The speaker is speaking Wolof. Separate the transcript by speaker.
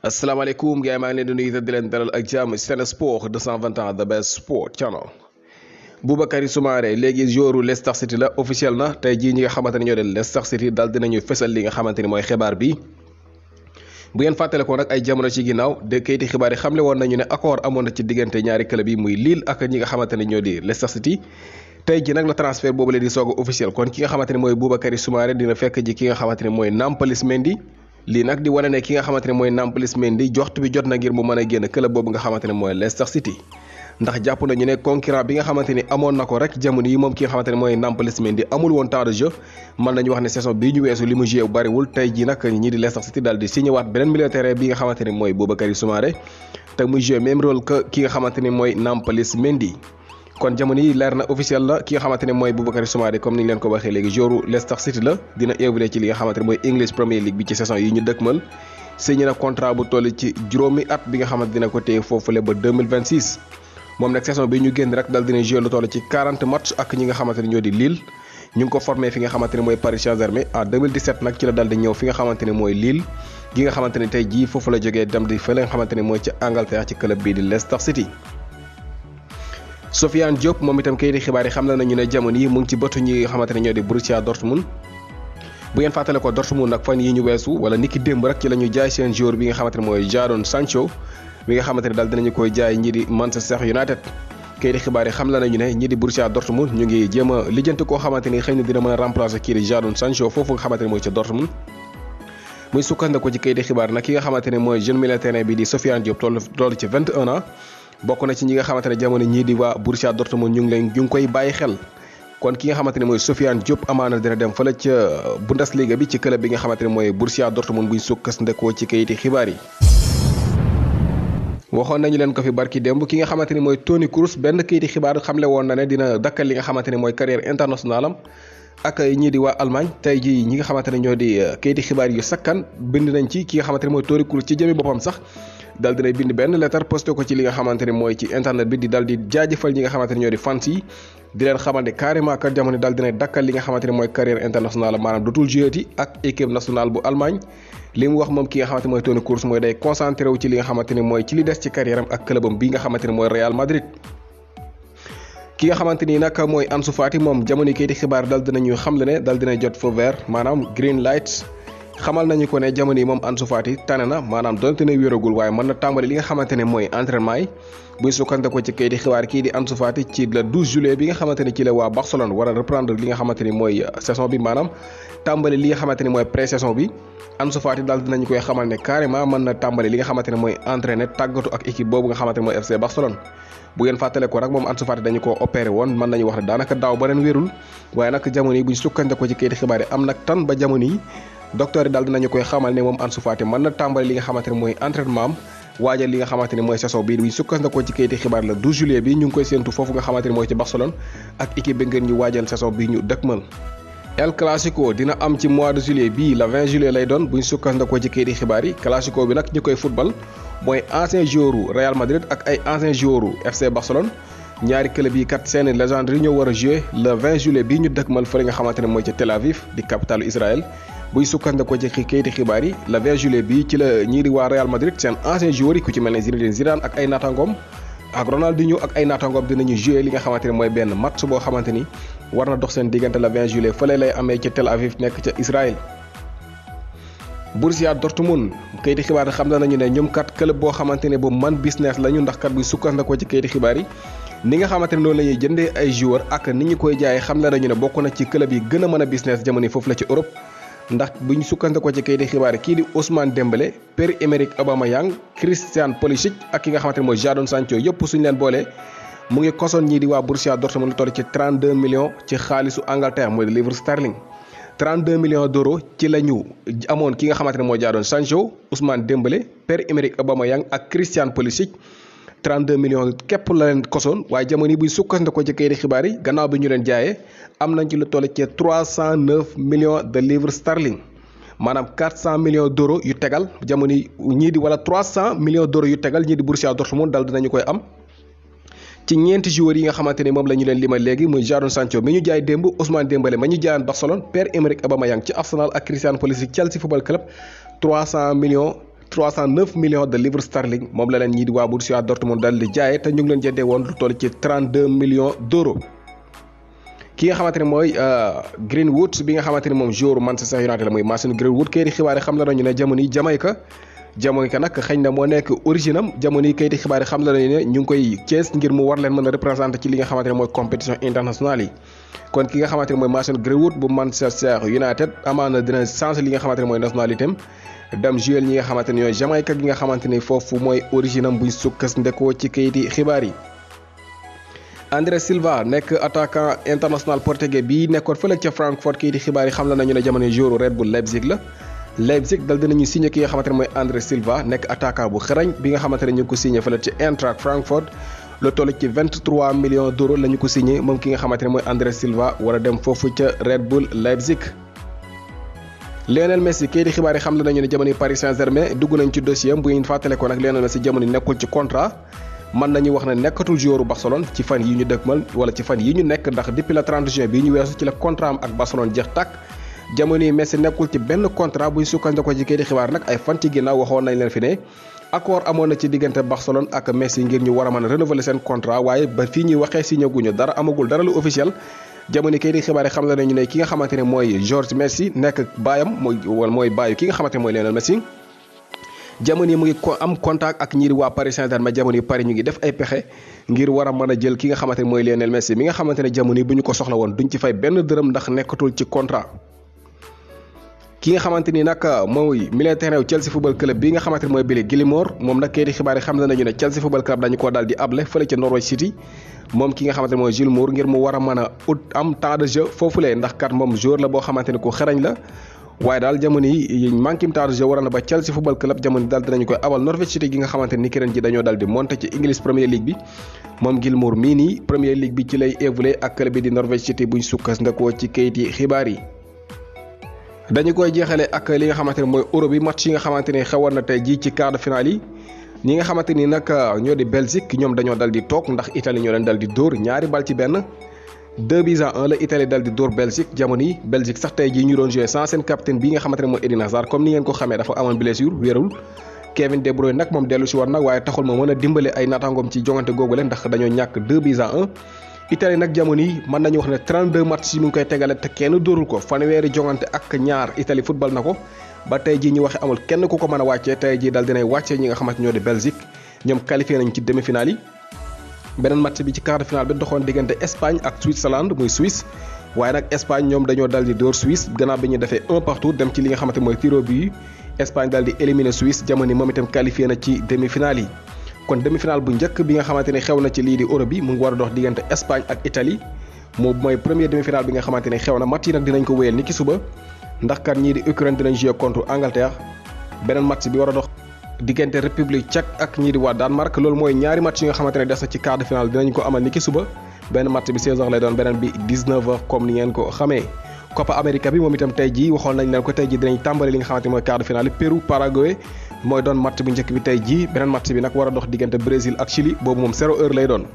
Speaker 1: asalaamaaleykum gars yi maa ngi leen di nuyu di leen dalal ak jàmm Sen Sport 221 the best sport channel. Boubakary Soumaré léegi joueur Leicester City la officiel na tey jii ñi nga xamante ne ñoo de Leicester City daal dinañu fesal li nga xamante ni mooy xibaar bi. bu ngeen fàttale ko nag ay jamono ci ginnaaw de kayiti xibaar yi xamle woon nañu ne accord amoon na ci diggante ñaari club yi muy Lille ak ñi nga xamante ne ñoo di Leicester City. tey ji nag la transfert boobu la di soog a officiel kon ki nga xamante ne mooy Boubakary Soumaré dina fekk ji ki nga xamante ne mooy Nampalys Mendy. lii nag di wane ne ki nga xamante ne mooy Nampalys Mendy joxtu bi jot na ngir mu mën a génn club boobu nga xamante ne mooy Leicester City. ndax jàpp nañu ne concurrent bi nga xamante ni amoon na ko rek jamono yi moom ki nga xamante ne mooy Nampalys Mendy amul woon temps de jeu mën nañu wax ne saison bii ñu weesu li mu joué bariwul tey ji nag ñii di Leicester City daal di signé waat beneen milieu de terrain bi nga xamante ne mooy Boubakary Soumaré te muy joué même rôle que ki nga xamante ne mooy Nampalys Mendy. kon jamono yi leer na officiel la ki nga xamante ne mooy Boubakary Soumaré comme ni ñu leen ko waxee léegi joueur Leicester City la dina évoluer ci li nga xamante ne mooy English Premier League bi ci saison yi ñu dëkkmal signé na contrat bu toll ci juróomi at bi nga xamante dina ko téye foofule ba 2026 moom nag saison bi ñu génn rek dal dina jouer lu toll ci 40 match ak ñi nga xamante ne ñoo di Lille ñu ngi ko formé fi nga xamante ne mooy Paris Saint-Germain en 2017 nag ci la dal di ñëw fi nga xamante ne mooy Lille gi nga xamante ne tey jii foofu la jógee dem di fa la nga xamante ne mooy ci Angleterre ci club bii di Leicester City. Sofiane Diop moom itam kayiti xibaar yi xam nañu ne jamono yi mu ngi ci bëtu ñi nga xamante ne ñoo di Borussia Dortmund bu ngeen fàttale ko Dortmund nag fan yi ñu weesu wala niki démb rek ci la ñu jaay seen joueur bi nga xamante ne mooy Jadon Sancho mi nga xamante ne daal dinañu koy jaay ñi di Manchester United. kayiti xibaar yi xam nañu ne ñi di Borussia Dortmund ñu ngi jéem a lijjanti koo xamante ni xëy na dina mën a remplacer kii di Jadon Sancho foofu nga xamante ne mooy ca Dortmund. muy sukkandiku ci kayiti xibaar nag ki nga xamante ne mooy jeune milieu de terrain bi di Sofiane Diop toll ci 21 ans bokk na ci ñi nga xamante ne jamono ñii di waa Borussia Dortmund ñu ngi koy bàyyi xel kon ki nga xamante ne mooy Sofiane Diop amaana dina dem fële ca Bundesliga bi ci club bi nga xamante ne mooy Borussia Dortmund buñ sukkandikoo ci kayiti xibaar yi. waxoon nañu leen ko fi barki démb ki nga xamante ni mooy Toni Kroos benn kayiti xibaar xamle woon na ne dina dakkal li nga xamante ne mooy carrière internationale am ak ñii di waa Allemagne tey jii ñi nga xamante ne ñoo di kayiti xibaar yu sakkan bind nañ ci ki nga xamante ne mooy Toni Kroos ci jëmi boppam sax dal dinay bind benn lettre posté ko ci li nga xamante ne mooy ci internet bi di dal di jaajëfal ñi nga xamante ne ñoo di fans yi di leen xamal ne carrément kat jamono dal dinay dakkal li nga xamante ne mooy carrière internationale maanaam dootul jouer ak équipe nationale bu Allemagne li mu wax moom ki nga xamante ne mooy Toni Kroos mooy day concentré wu ci li nga xamante ne mooy ci li des ci carrière am ak clubam bi nga xamante ne mooy Real Madrid. ki nga xamante ni nag mooy Ansu Fati moom jamono kayiti xibaar dal dinañu xamle ne dal dina jot feu vert maanaam green light xamal nañu ko ne jamono yi moom Ansu Fati tane na maanaam donte ne wéragul waaye mën na tàmbali li nga xamante ne mooy entraînement yi buy sukkandikoo ci kayiti xibaar kii di Ansu Fati ci le 12 juillet bi nga xamante ne ci la waa Barcelone war a reprendre li nga xamante ni mooy saison bi maanaam tàmbali li nga xamante ni mooy pré-saison bi Ansu Fati daal dinañu koy xamal ne carrément mën na tàmbali li nga xamante ne mooy entraîner tàggatu ak équipe boobu nga xamante ne mooy FC Barcelone. bu ngeen fàttale ko nag moom Ansu Fati dañu ko opéré woon mën nañu wax ne daanaka daaw ba ren wérul waaye nag jamono yi buñ sukkandikoo ci kayiti xibaar yi am nag tan ba jamono yi docteur yi daal dinañu koy xamal ne moom Ansu Fati mën na tàmbali li nga xamante ne mooy entraînement am waajal li nga xamante ne mooy saison bi buñ sukkandikoo ci kayiti xibaar la 12 juillet bi ñu ngi koy séentu foofu nga xamante ne mooy ci Barcelone ak équipe bi ngeen ñu waajal saison bi ñu dëkkmal. El Clasico dina am ci mois de juillet bii la 20 juillet lay doon buñ sukkandikoo ci kayiti xibaar yi Clasico bi nag ñu koy football mooy ancien joueur Real Madrid ak ay ancien joueur FC Barcelone ñaari club yi kat seeni légende yi ñoo war a jouer le 20 juillet bii ñu dëkkmal fële nga xamante ne mooy ci Tel Aviv di capitalu Israël buy sukkandikoo ci kayiti xibaar yi le 20 juillet bii ci la ñii di waa Real Madrid seen ancien joueur yi ku ci mel ne Zinedine Zidane ak ay naataangoom ak Ronaldinho ak ay naataangoom dinañu jouer li nga xamante ne mooy benn match boo xamante ni war na dox seen diggante le 20 juillet fële lay amee ci Tel Aviv nekk ca Israël. Borussia Dortmund kayiti xibaar yi xam nañu ne ñoom kat club boo xamante ne bu man business lañu ndax kat buy sukkandikoo ci kayiti xibaar yi ni nga xamante ne noonu la ñuy jëndee ay joueurs ak ni ñu koy jaayee xam nañu ne bokk na ci club yi gën a mën a business jamono foofu la ci Europe ndax buñ sukkandikoo ci kayiti xibaar yi kii di Ousmane Dembélé Pierre-Emerick Aubameyang Christian Pulisic ak ki nga xamante ne mooy Jadon Sancho yëpp suñu leen boolee mu ngi kosoon ñii di waa Borussia Dortmund lu toll ci 32 millions ci xaalisu Angleterre mooy livre sterling 32 millions d'euros ci la ñu amoon ki nga xamante ne mooy Jadon Sancho Ousmane Dembélé Pierre-Emerick Aubameyang ak Christian Pulisic 32 millions képp la leen kosoon waaye jamono yi buy sukkandikoo ci kayiti xibaar yi gannaaw bi ñu leen jaayee am nañ ci lu toll ci 309 millions de livres sterling maanaam 400 millions d'euros yu tegal jamono yi ñii di wala 300 millions d'euros yu tegal ñii di Borussia Dortmund dal dinañu koy am ci ñeenti joueurs yi nga xamante ni moom la ñu leen limal léegi muy Jadon Sancho mi ñu jaay démb, Ousmane Dembélé ma ñu jaayoon Barcelone, Pierre-Emerick Aubameyang ci Arsenal ak Christian Pulisic Chelsea Football Club. 309 millions de livres sterling moom la leen ñii di waa Borussia Dortmund dal di jaayee te ñu ngi leen jëndee woon lu toll ci 32 millions d'euros. ki nga xamante ne mooy Greenwood bi nga xamante ne moom joueur Manchester United la muy Mason Greenwood kayiti xibaar yi xam la nañu ne jamono yi Jamaïque nag xëy na moo nekk origine am jamono yi kayiti xibaar yi xam la nañu ne ñu ngi koy Thiès ngir mu war leen mën a représenter ci li nga xamante ne mooy compétition internationale yi. kon ki nga xamante ne mooy Mason Greenwood bu Manchester United amaana dina changer li nga xamante ne mooy nationalité am dem jouer ñi nga xamante ne ñooy Jamaïque gi nga xamante ni foofu mooy origine am buñ sukkas ndekoo ci kayiti xibaar yi. André Silva nekk attaquant international portugais bi nekkoon fële ca Francfort kayiti xibaar yi xam la nañu ne jamono joueur Red Bull Leipzig la. Leipzig dal dinañu signé ki nga xamante ne mooy André Silva nekk attaquant bu xarañ bi nga xamante ne ñu ngi ko signé fële ci Eintracht Francfort lu toll ci 23 millions d'euros la ñu ko signé moom ki nga xamante ne mooy André Silva war a dem foofu ca Red Bull Leipzig. Lionel Messi kayiti xibaar yi xam la nañu ne jamono Paris Saint-Germain dugg nañ ci dossier am bu ñu fàttale ko nag Lionel Messi jamono nekkul ci contrat mën nañu wax ne nekkatul joueur Barcelone ci fan yi ñu dëkkmal wala ci fan yi ñu nekk ndax depuis le 30 juin bii ñu weesu ci la contrat am ak Barcelone jeex tàkk. jamono yi Messi nekkul ci benn contrat buñ sukkandikoo ci kayiti xibaar nag ay fan ci ginnaaw waxoon nañ leen fi ne accord amoon na ci diggante Barcelone ak Messi ngir ñu war a mën a renouveler seen contrat waaye ba fii ñuy waxee signé guñu dara amagul dara lu officiel. jamono kayiti xibaar yi xam la nañu ne ki nga xamante ne mooy George Messi nekk baayam mooy baayu ki nga xamante ne mooy Lionel Messi. jamono yi mu ngi am contact ak ñii di waa Paris Saint-Germain jamono yi Paris ñu ngi def ay pexe ngir war a mën a jël ki nga xamante ne mooy Lionel Messi mi nga xamante ne jamono yi bu ñu ko soxla woon duñ ci fay benn dërëm ndax nekkatul ci contrat. ki nga xamante ni nag mooy milieu terrain Chelsea Football Club bi nga xamante ne mooy Billy Gilmour moom nag kayiti xibaar yi xam nañu ne Chelsea Football Club dañu koo daal di able fële ca Norwich City moom ki nga xamante ne mooy Gilmour ngir mu war a mën a am temps de jeu foofulee ndax kat moom joueur la boo xamante ne ku xarañ la waaye daal jamono yi manqué temps de jeu waroon na ba Chelsea Football Club jamono daal dinañu koy abal Norwich City gi nga xamante ni ki ren ji dañoo daal di monter ci English Premier League bi moom Gilmour mii nii Premier League bi ci lay évoluer ak club bi di Norwich City buñ sukkandikoo ci kayiti xibaar yi. dañu koy jeexale ak li nga xamante ne mooy Euro bi match yi nga xamante ne xewoon na tey jii ci quart de finale yi ñi nga xamante ni nag ñoo di Belgique ñoom dañoo dal di toog ndax Italie ñoo leen dal di dóor ñaari bal ci benn 2-1 la Italie dal di dóor Belgique jamono yi Belgique sax tey jii ñu doon joué sans seen capitaine bi nga xamante ne mooy Eden Hazard comme ni ngeen ko xamee dafa amoon blessure wérul Kevin De Bruyne nag moom dellu si woon nag waaye taxul ma mën a dimbale ay naataangoom ci jongante googu leen ndax dañoo ñàkk 2-1 Italie nag jamono yi mën nañu wax ne 32 match yi mu ngi koy tegale te kenn dóorul ko fanweeri jongante ak ñaar Italie football na ko ba tey jii ñu waxe amul kenn ku ko mën a wàccee tey jii dal dinay wàccee ñi nga xamante ñoo di Belgique ñoom qualifié nañ ci demi-finale yi beneen match bi ci quart de finale bi doxoon diggante Espagne ak Switzerland muy Suisse waaye nag Espagne ñoom dañoo dal di dóor Suisse gannaaw bi ñu defee 1-1 dem ci li nga xamante mooy tiro au but yi Espagne dal di éliminer Suisse jamono yi moom itam qualifié na ci demi-finale yi kon demi-finale bu njëkk bi nga xamante ne xew na ci lii di Euro bi mu ngi war a dox diggante Espagne ak Italie moom mooy première demi-finale bi nga xamante ne xew na match yi nag dinañ ko wéyal ni ki suba ndax kat ñii di Ukraine dinañ jouer contre Angleterre beneen match bi war a dox diggante République tchèque ak ñii di waa Danemark loolu mooy ñaari match yi nga xamante ne des na ci quart de finale dinañ ko amal ni ki suba benn match bi 16h lay doon beneen bi 19h comme ni ngeen ko xamee. Copa America bi moom itam tey jii waxoon nañ leen ko tey jii dinañ tàmbali li nga xamante mooy quart de finale Pérou Paraguay mooy doon match bu njëkk bi tey jii beneen match bi nag war a dox diggante Brésil ak Chili boobu moom 0h lay doon.